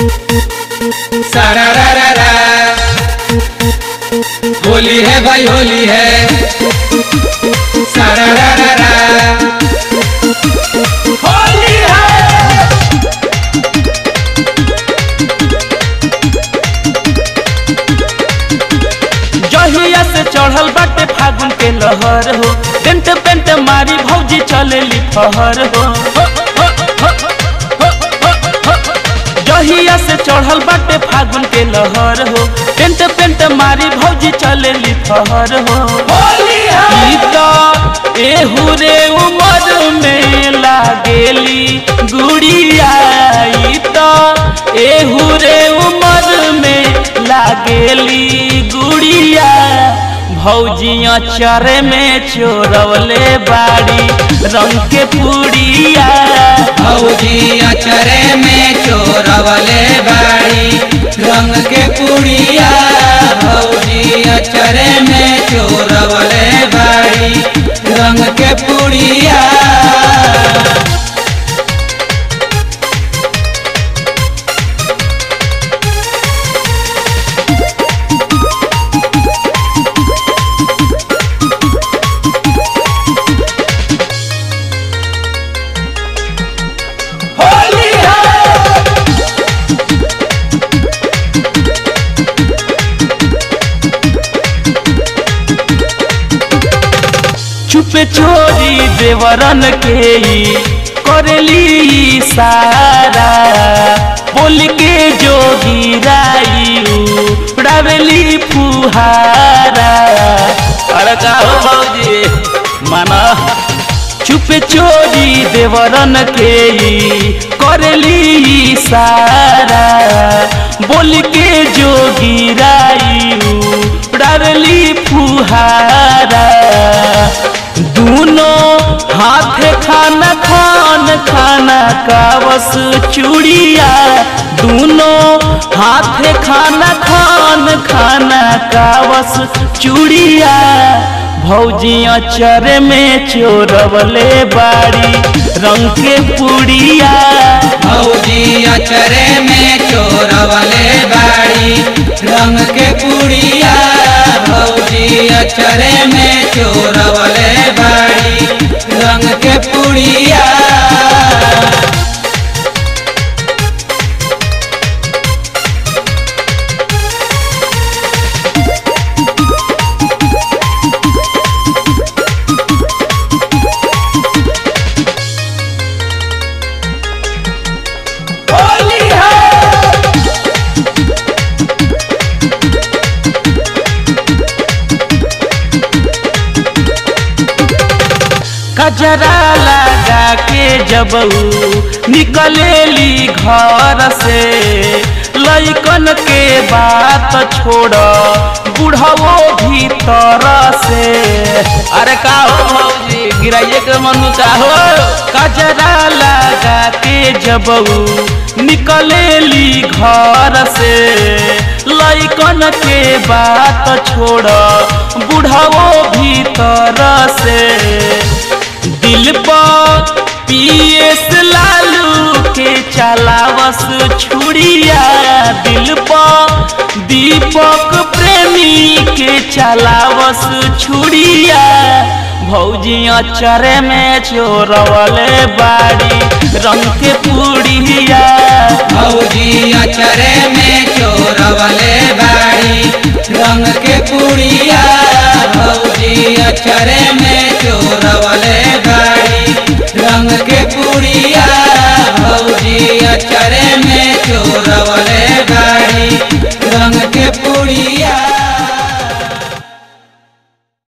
सारा रा रा रा, होली है भाई होली है। सारा रा रा रा, होली है। जहिया से चढ़ल बाटे फागुन के लहर हो, टेंट पेंट मारी भौजी चलेली फहर हो। जहिया से चढ़ल बाटे फागुन के लहर हो, टेंट पेंट मारी भौजी चलेली फहर हो। एहू रे उमर में लागेली गुड़िया, एहू रे उमर में लागेली गुड़िया। भौजिया चरे में चोरवले बाड़ी रंग के पुड़िया। भौजिया चरे में चोरवले बाड़ी रंग के पुड़िया। भौजिया चरे में चोरवले बाड़ी रंग के पुड़िया। चुपे चोरी देवरन के करेली सारा, बोल के जोगी राई उड़ावेली फुहारा। अरे का हो भौजी माना। चुपे चोरी देवरन के करेली सारा, बोल के जोगी राई उड़ावेली फुहारा। दोनों हाथे खाना खान खाना कावस चूड़िया, दोनों हाथे खाना खान खाना कावस चूड़िया। भौजिया चरे में चोरवले बाड़ी रंग के पुड़िया। भौजिया चरे में चोरवले बाड़ी रंग के पुड़िया। भौजिया चरे में चोरवले बाड़ी रंग के पुड़िया। कजरा लगा के जब निकलेली घर से, लइकन के बात छोड़ बुढ़वो भीतर से। अरे का हो भौजी गिराइए के मनु का हो। कजरा लगा के जब निकलेली घर से, लइकन के बात छोड़ बुढ़वो भीतर से। दिल पर पीएस लालू के चलावस छुड़िया, दिल पर दीपक प्रेमी के चलावस छुड़िया। भौजिया चरे में चोरवले बाड़ी रंग के पुड़िया। भौजिया चरे में चोरवले बाड़ी रंग के पुड़िया। भौजिया चरे में चोरवले बाड़ी।